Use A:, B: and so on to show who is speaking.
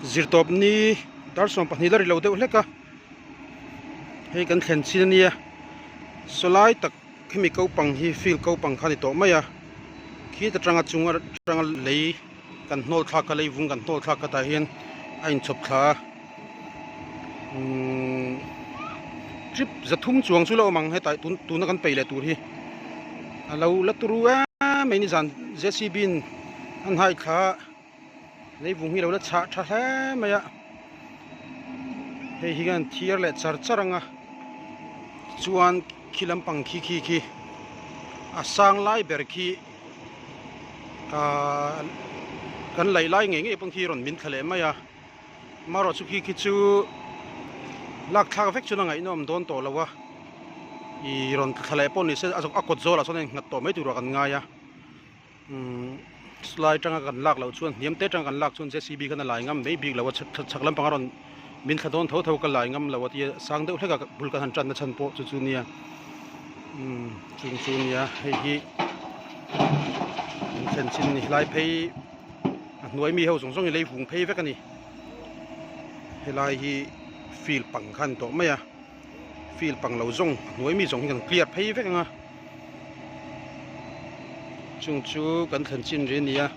A: Zirtawp ni dar 12 la ri lo deuh hlek a hei kan thlen chin ania saw lai tak hemi ko pang hi field ko pang kha a ni tawh mai a khi ta tanga chung atanga lei kan hnawl thlak kha lei vung kan hnawl thlak kha tah hian a inchhawp thla a umm trip 300 chuang chu la awm ang hetah tun tuna kan peih leh tur hi a lo la turu em mai nizan J C B in an hai thla a. Leivung hi lo la chhah tha hle mai a hei hi hian thiar leh char char ang a chuan khi lampang khi khi khi a sang lai ber khi ahh kan laih lai ngei ngei pawn khi rawn min thla leh mai a marawh chu khi khi chu lak thlak vek chuan a ngaihnawm dawn tawh lo a ih rawn thla leh pawh ni se a kawt zawlah sawn a innghat tawh mai turah kan ngai a. Umm slai atanga kan lak loh chuan hniam te atanga kan lak chuan jcb khan a lai ngam mai bik lo a chhak lampang a rawn min thla dawn tho tho ka lai ngam lo a tia sang deuh hlek a bul kan han tan na chhan pawh chu chu nia umm chung chu nia hei hi in thlen chin ni helai phei a hnuai mi ho zawng zawng hi lei vung phei vek a ni helai hi field pang kha a ni tawh mai a. Field pang lo zawng hnuai mi zawng hi kan clear phei vek ang a chung chu kan thlen chin ri a ni a.